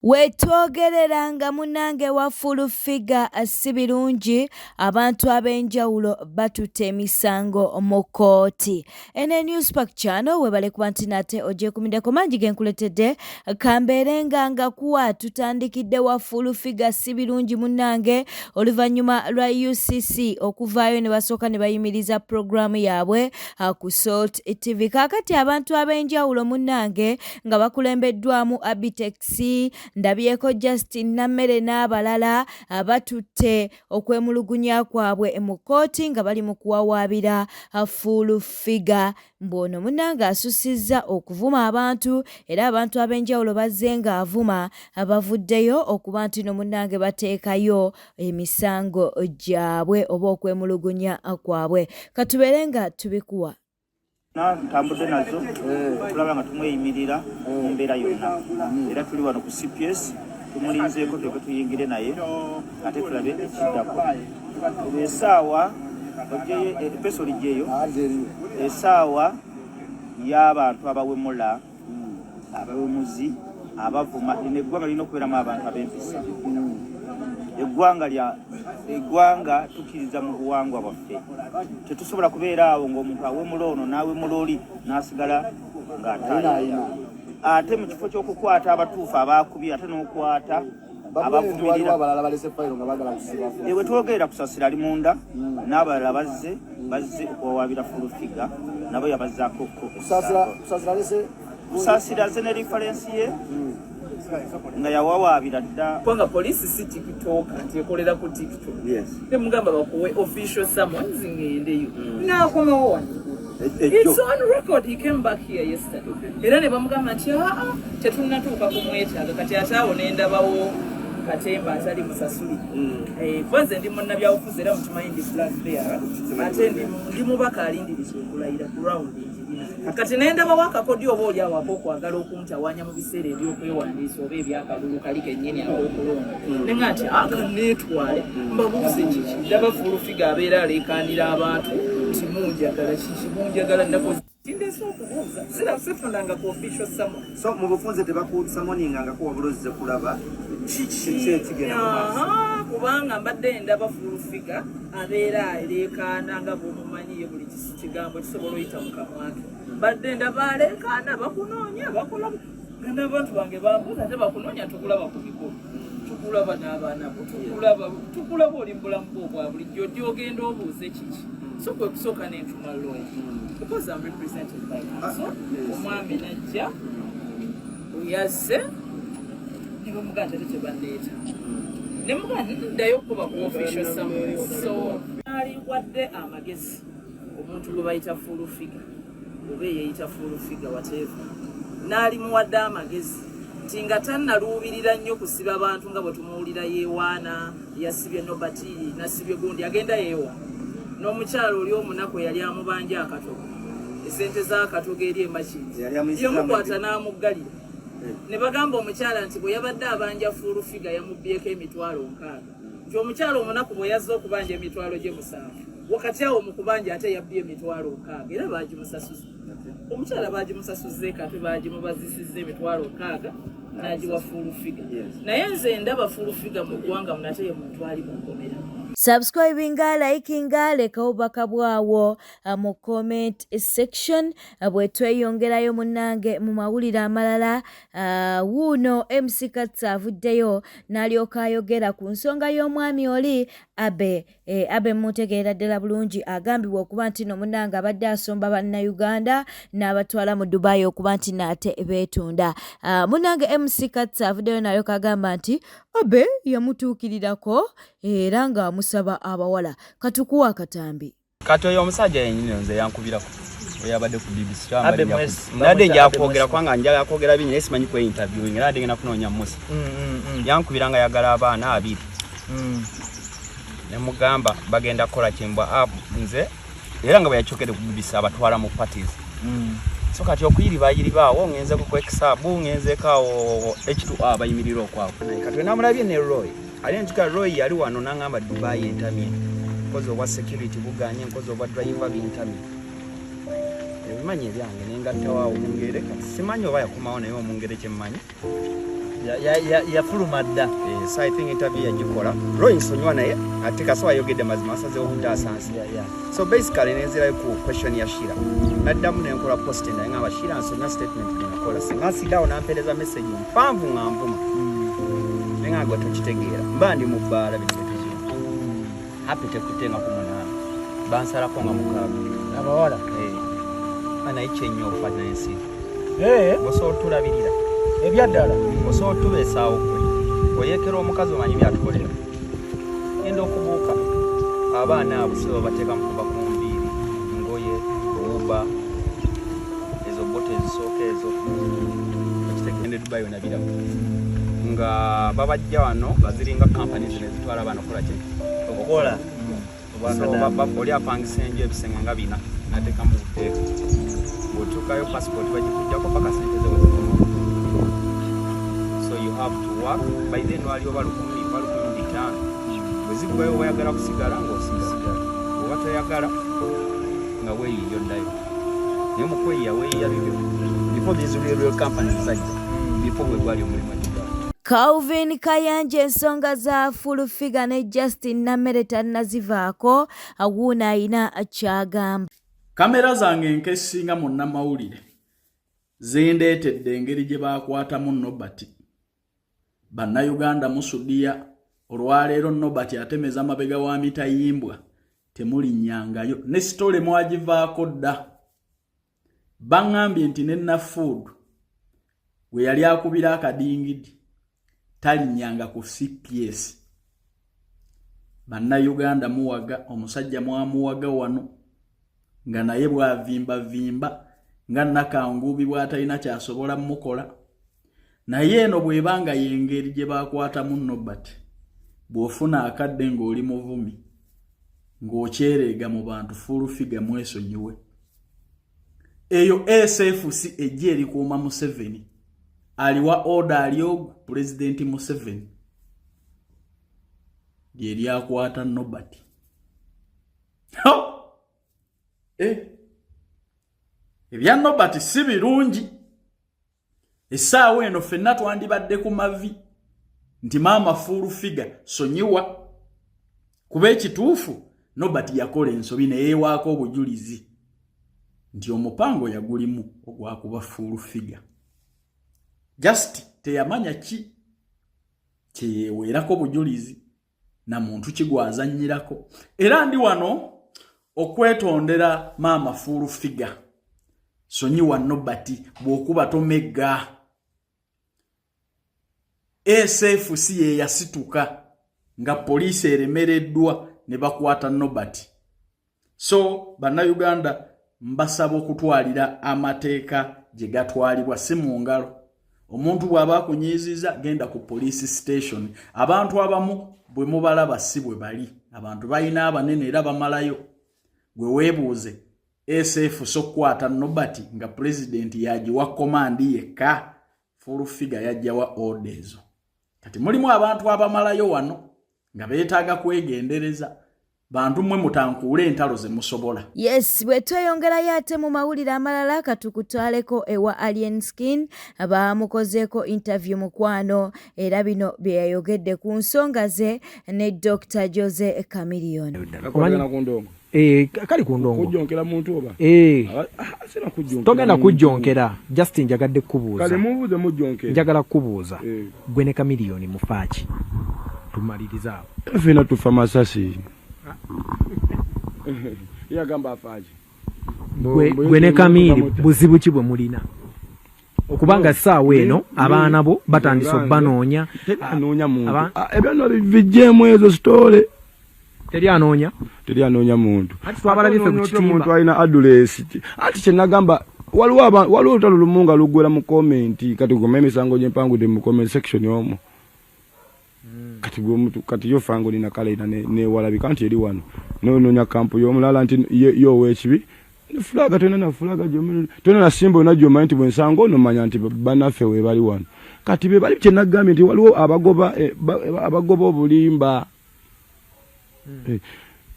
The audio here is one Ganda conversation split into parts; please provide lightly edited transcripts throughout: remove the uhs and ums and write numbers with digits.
Wetwogerera nga munnange wa Full Figure si birungi, abantu ab'enjawulo batutte emisango mu kkooti. Eno Newspark Channel, webale kuba nti nate ogyekumiddeko mangi ge nkuletedde. Kambeere nga ngakuwa tutandikidde wa Full Figure si birungi munnange, oluvannyuma lwa UCC okuvaayo ne basooka ne bayimiriza pulogulaamu yaabwe ku Salt TV. Kaakati abantu ab'enjawulo munnange nga bakulembeddwamu Abitex, ndabyeko Justin Nammere n'abalala, batutte okwemulugunya kwabwe mu kkooti nga bali mu kuwawaabira Full Figure, mbu ono munnange asusizza okuvuma abantu, era abantu ab'enjawulo bazze ng'avuma bavuddeyo okuba nti no munnange bateekayo emisango gyabwe oba okwemulugunya kwabwe. Katubeere nga tubikuwa. Ntambudde nazo okulaba nga tumweyimirira mu mbeera yonna, era tuli wano ku CPS tumulinzeeko tuleke tuyingire naye ate tulabe ekiddako. Esaawa ojeyo epeso lijeyo, esaawa y'abantu abawemula, abawemuzi, abavuma. Lino eggwanga lirina okubeeramu abantu ab'empisa. Eggwanga lya eggwanga tukkiriza mu buwangwa bwaffe. Tetusobola kubeera awo ng'omuntu awemula ono n'awemula oli n'asigala ng'ataayina, ate mu kifo ky'okukwata abatuufu abakubye, ate n'okwata abavumirira. Ewe twogerera Kusasira ali munda n'abalala bazze okuwawaabira Full Figure, nabo yabazzaako ko. Kusasira azze ne reference ye nga yawawaabira dda. Kubanga poliisi si TikTok nti ekolera ku TikTok. Nemugamba bakuwe official summons ngendeyo, nakomawo wano. It's on record, he came back here yesterday, era ne bamugamba nti aa, tetunnatuuka kumwetaaga kati. Ate awo nendabawo katemba atali musasuli. Kuba nze ndi munnabyabufuzi era mukimanyi ndi flag bearer, ate ndi mubaka alindiriza okulayira ku round njirina. Kati nendabawo akakodyo oba oli awo ak'okwagala okuntawaanya mu biseera ebyokwewandiisa oba ebyakalulu kali kennyini ak'okulonda, nenga nti aka neetwale mbabuuze kiki. Ndaba Full Figure abeera aleekaanira abantu nti munjagala kiki, munjagala nakoze kindese okubuuza sira sifunanga ku official summon. So mu bufunze tebakusummoningangako wabula ozze kulaba kiki ekigenda mu maaso? Aha, kubanga mbadde ndaba Full Figure abeera aleekaana nga bw'omumanyi ye, buli kigambo kisobola oyita mu kamwa ke. Mbadde ndaba aleekaana, bakunoonya, bakola nga n'abantu bange bambuuza, ate bakunoonya, tukulaba ku mikolo, tukulaba n'abaana bo, tukulaba, tukulaba oli mu bulamu bwo obwa bulijjo, ojja ogenda obuuze kiki. So kwe kusooka nentuma lawyer because I'm represented by counsel. Omwami najja, oyazze ne bamugamba nti ate tebandeeta, ne mugamba nti ddayo okuba ku official summons. So aliwadde amagezi omuntu gwe bayita Full Figure oba eyeyita Full Figure, whatever, n'alimuwadde amagezi nti nga tannaluubirira nnyo kusiba bantu nga bwe tumuwulira yeewaana, yasibye Nobert, nasibye gundi, agenda yeewa n'omukyalo oli omunaku eyali amubanja akatogo, esente z'akatogo eri emakindi, Yali amuyisiza yamukwata n'amuggalira. Ne bagamba omukyala nti bwe yabadde abanja Full Figure yamubbyeko 60,000, nti omukyala omunaku bwe yazze okubanja emitwalo gye 7, wakati awo mu kubanja ate yabbye 60,000, era bagimusasuza omukyala, bagimusasuzeeko, ate bagimubazisizza 60,000 n'agiwa Full Figure. Naye nze ndaba Full Figure mu ggwanga munate ye muntu ali mu nkomera. Subscribinga, likinga, leka obubaka bwawo mu comment section. Bwe tweyongerayo munnange mu mawulire amalala, wuuno MC Kats avuddeyo n'alyoka ayogera ku nsonga y'omwami oli Abe. Abe mutegeera ddala bulungi, agambibwa okuba nti no munnange abadde asomba bannayuganda n'abatwala mu Dubai okuba nti naate beetunda. Munnange MC Kats avuddeyo n'alyoka agamba nti Abe yamutuukirirako era ng'amusaba abawala. Katukuwa akatambi. Kati oyo omusajja yenyini nze yankubirako oyabadde ku BBC. Abe Mwesi. Mbadde Bamuyita nja Abe kwogera Mwesi. kubanga njagala kwogera bingi naye simanyi kwe interviewing, era ngenda kunoonya Musa. Yankubira nga yagala abaana 20. Ne mugamba bagenda kukola kimbwa nze era nga bwe yakyogedde ku BBC abatwala mu parties. So kati okuyiribayiriba awo ngenzeko ku exabu, ngenzeko awo H2A bayimirira okwawo. Kati wenamulabye ne Roy ali ntuka, Roy yali wano nangamba Dubai entamye, nkozi obwa security buganye, nkozi obwa driver bintamye, ebimanyi ebyange nengattawo awo Omungere. Kati simanyi oba yakomawo, naye Omungere kyemmanyi. Yafuluma dda. So I think interview yagikola Roy nsonyiwa naye ate kasowa ayogedde mazima asazeewo okutaasa nsi. So basically nenzirayo ku question ya Shira, naddamu nenkola post naye ngamba Shira nsonyiwa statement gyenakola, singa nsidaawo nampeereza message mpanvu nga nvuma naye nga gwe tokitegeera, mba ndi mu bbaala bino byetuzina happy tekutte nga ku 8 bansalako nga 6 abawala naye kyenyo okufa n'ensi osobola otulabirira ebyaddala, osobola otubeesaawo gwe oyekera omukazi omanyi byatukolera, genda okubuuka abaana abo si babateeka mu kuva ku nviiri, ngoye, owuba ezo boto ezisooka ezo okitegende Dubai onabiramu nga babajja wano nga ziringa kampani zino ezitwala abaana okukola ki okukola. Oli apangisa enju ebisenge nga 4 nateekamu buteeka, bw'otuukayo passport bagikuggyako paka sente ze wezikoma. So you have to work by then wali oba 1000 oba 1500 bwe ziggwayo oba oyagala kusigala ng'osigala, oba toyagala nga weeyiiya oddayo, naye mu kweyiya weeyiya bibyo before these real companies zajja, before bwe gwali omulimu Dubai. Calvin Kayanja ensonga za Full Figure ne Justin Nammere tannazivaako, wuuno ayina ky'agamba. Kamera zange enkesinga munnamawulire zindeetedde engeri gye baakwatamu Nobert. Bannayuganda musudiya olwaleero Nobert atemeza mabega wa mitayimbwa temulinnyangayo ne sitole mwagivaako dda. Baŋŋambye nti ne Nafood gwe yali akubira akadingidi talinnyanga ku CPS. Bannayuganda muwaga omusajja mwamuwaga wano nga naye bw'avimbavimba nga Nakanguubi bw'atalina ky'asobola mukola. Naye eno bw'ebanga y'engeri gye baakwatamu Nobert, bw'ofuna akadde ng'oli muvumi ng'okyereega mu bantu Full Figure mwesonyiwe. Eyo SFC ejja erikuuma Museveni, aliwa order ali ogu Pulezidenti Museveni lye lyakwata Nobert. Ebya Nobert si birungi. Essaawa eno ffenna twandibadde ku mavi nti maama Full Figure sonyiwa, kuba ekituufu Nobert yakola ensobi ne yeewaako obujulizi nti omupango yagulimu ogwakuba Full Figure. Just teyamanya ki kyeyeweerako bujulizi na muntu kigwazannyirako. Era ndi wano okwetondera maama Full Figure, sonyiwa Nobert bw'okuba tomegga. SFC ye yasituka nga poliisi eremereddwa ne bakwata Nobert. So bannayuganda mbasaba okutwalira amateeka gye gatwalibwa si mu ngalo. Omuntu bw'aba akunyiizizza genda ku police station. Abantu abamu bwe mubalaba si bwe bali, abantu balina abanene era bamalayo. Gwe weebuuze SF okukwata Nobert nga pulezidenti yagiwa komandi yekka, Full Figure yajjawa order ezo. Kati mulimu abantu abamalayo wano nga beetaaga kwegendereza. Bantu mmwe mutankuule entalo ze musobola. Yes, bwe tweyongerayo ate mu mawulire amalala katukutwaleko ewa Alien Skin, baamukozeeko interview mukwano, era bino bye yayogedde ku nsonga ze ne Dr. Jose Chameleone. Kali ku ndongo. Kujjonkera muntu oba? Sina kujjonkera. Togenda kujjonkera, just njagadde kukubuuza. Kale mubuuze mujjonkera. Njagala kukubuuza. Gwe ne Chameleone mufaaki? Tumalirize awo. Ffenna tufa masasi. Yagamba afaaki. Gwe ne Chameleone buzibu ki bwe mulina? Okubanga essaawa eno abaana bo batandise obbanoonya. Teri anoonya muntu. Ebyo nno bijjeemu ezo sitole. Teri anoonya? Teri anoonya muntu. Anti twabalabye ffe ku kitimba. Omuntu alina address. Anti kye nagamba waliwo olutalo lumu nga luggwera mu comment, kati gwe emisango gye mpangudde mu comment section omwo. Kati gwe omuntu, kati yo fango nina kale ina newalabika nti eri wano. N'onoonya kampu y'omulala nti yo ow'ekibi. Ne fulaga tolina na fulaga gy'omanyi, tolina na simba yonna gy'omanyi nti bwe nsanga ono manya nti bannaffe we bali wano. Kati be bali kye nagambye nti waliwo abagoba obulimba.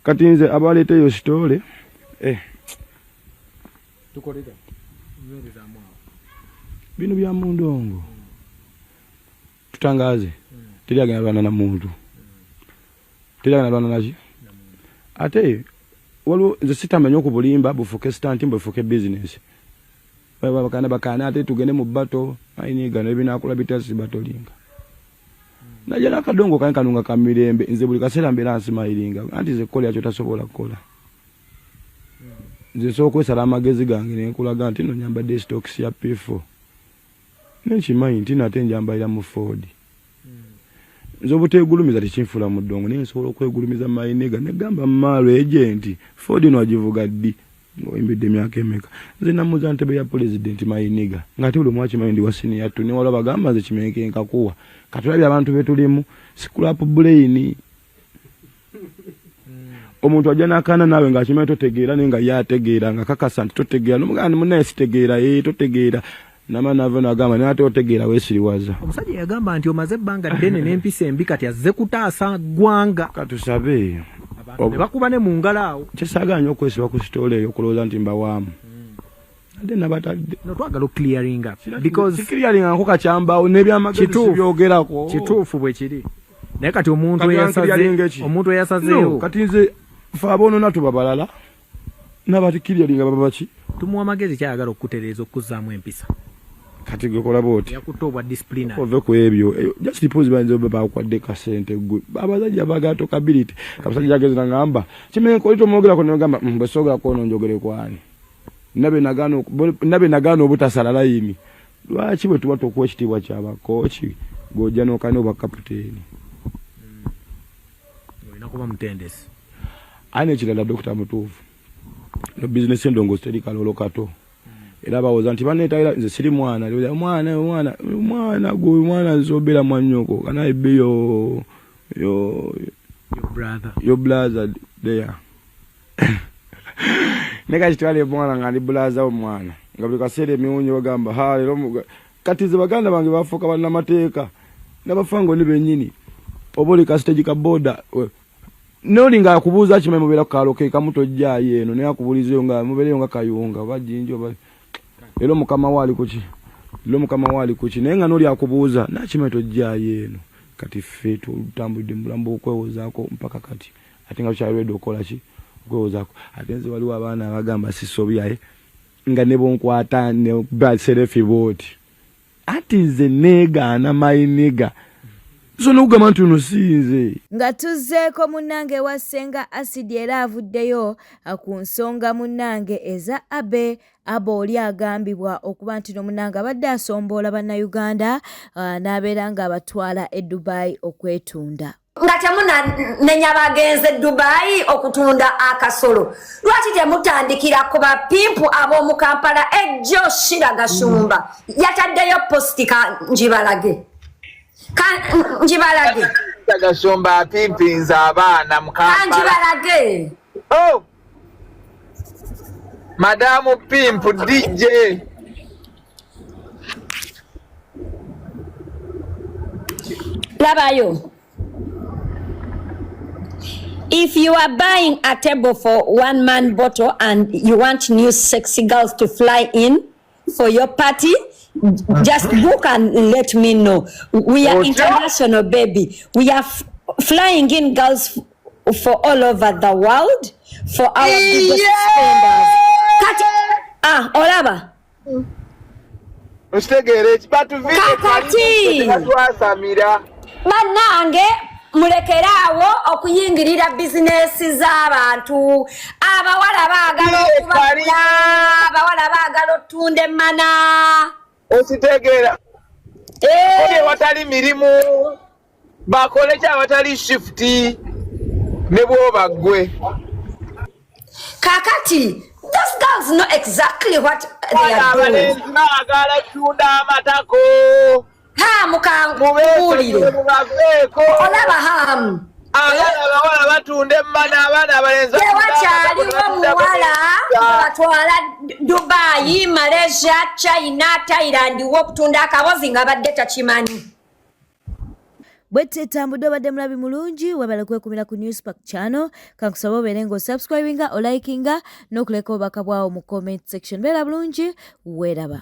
Kati nze abaleeta eyo sitole. Tukolera. Nywerezaamu awo. Bino bya mundongo. Katutangaaze teri agenda lwana na muntu teri agenda lwana naki ate waliwo nze sitamanya okubulimba bufuke stanti mbufuke bizinesi bakana bakana ate tugende mu bato ayinigano ebinakula bitasi batolinga naja nakadongo kange kanunga kamirembe nze buli kaseera mbeera nsimayiringa anti nze kukola yakyo tasobola kukola nze nsobola okwesala amagezi gange nenkulaga nti no nyambadde stokisi ya p4 nenkimanyi nti nate njambalira mu ford nze obuteegulumiza tekinfuula mu ddongo naye nsobola okwegulumiza mayiniga negamba maalo ejenti ford no agivuga ddi ngaoyimbidde emyaka emeka nze namuza ntebe ya pulezidenti mayiniga ngaate buli omu akimanyi ndi wa siniya tu newala bagamba nze kimenke nkakuwa katulabye abantu betulimu sikulapu buleyini omuntu ajja n'akaana naawe ng'akimanyi totegeera naye nga ye ategeera nga kakasa nti totegeera nomugamba nti munaye sitegeera ee totegeera nama nava nagamba naye ate otegeera weesiriwaza. Omusajja yagamba nti omaze ebbanga ddene n'empisa embi kati azze kutaasa ggwanga. Katusabe abantu ne bakuba ne mu ngalo awo. Kyesaagala nnyo okwesiba ku sitoola eyo okulowooza nti mbawaamu. Ate nabatadde. No twagala oclearinga because sikiriyalinga nko kakyambaawo n'ebyamagezi sibyogerako. Kituufu bwe kiri. Naye kati omuntu eyasaze omuntu eyasazeewo. Kati nze ffe aboonona tuba balala n'abatikiriyalinga baba baki? Tumuwa magezi kyayagala okukutereeza okukuzzaamu empisa. Kati gwe kola bw'oti. Yakutte obwa disciplinary. Ove ku ebyo. Eh, just suppose bayinza oba bakwadde kasente gwe. Abasajja baagala talkability. Abasajja ageze nangamba kimenye oli tomwogerako nogamba mm, bwe soogerako ono njogere kwani. Nabe nagaana obutasala layini. Lwaki bwe tuba tokuwa ekitiibwa kya bakooki gwe ojja n'okana obwa kaputeeni? Olina kuba mutendesi. Aye n'ekirala dokita mutuufu. No bizinesi endongoosi teri kaloolo kato. Era bawoza nti baneetayira nze siri mwana mwana mwana mwana gwe mwana nze obeera mwannyoko can I be your your your brother your brother there naye kati kitwale mwana nga ndi bulaza omwana nga buli kaseera emiwunyo bagamba ha leero kati ze baganda bange bafuuka bannamateeka nabafango ni bennyini oba oli kasiteegi ka boda noli nga akubuuza kimanyi mubeera ku kaalo ke kamu tojjaayo eno naye akubuulizeyo nga mubeereyo nga kayunga oba jinja oba leero mukama we ali kuki leero mukama we ali kuki naye nga noli akubuuza nakimanyi tojjaayo eno kati ffe tutambulidde mu bulamu bw'okwewozaako mpaka kati ate nga tukyali ready okukola ki okwewozaako ate nze waliwo abaana abagamba sisobyaye nga ne bonkwata ne baserefi booti anti nze neegaana my nigga so nokugamba nti ono si nze. Nga tuzzeeko munnange ewa Ssenga Acid era avuddeyo ku nsonga munnange eza Abe Abe oli agambibwa okuba nti no munnange abadde asomboola Bannayuganda n'abeera ng'abatwala e Dubai okwetunda. Nga temunanenya bagenze Dubai okutunda akasolo, lwaki temutandikira ku bapimpu ab'omu Kampala? Ejjo Shira Gashumba yataddeyo positi, ka njibalage, ka njibalage. Gashumba apimpinza abaana mu Kampala. Ka njibalage. Oh! Madamu Pimpu DJ. Labayo. If you are buying a table for one man bottle and you want new sexy girls to fly in for your party, just book and let me know. We are international, baby. We are flying in girls for all over the world for our biggest spenders. Kati, olaba. Okitegeera eki Kakati. batwasamira. Bannange mulekere awo okuyingirira bizinesi z'abantu. Abawala baagala okubagula, abawala baagala otunda emmana. Okitegeera. Oli ewatali mirimu bakole ki awatali shifuti ne bw'oba ggwe. Kakati those girls know exactly what they are doing. Abalenzi baagala tunda amatako. Hamu kankubuulire. Olaba Hamu. Abaana abawala batunda emmana, abaana abalenzi Tewakyaliwo muwala batwala Dubai, Malaysia, China, Thailand w'okutunda akabozi nga badde takimanyi. Bwetyo etambudde obadde mulabi mulungi, webale kwekumira ku Newspark channel. Kankusaba obeere ng'osubscribinga, olikinga n'okuleka obubaka bwawo mu comment section. Beera bulungi, weeraba.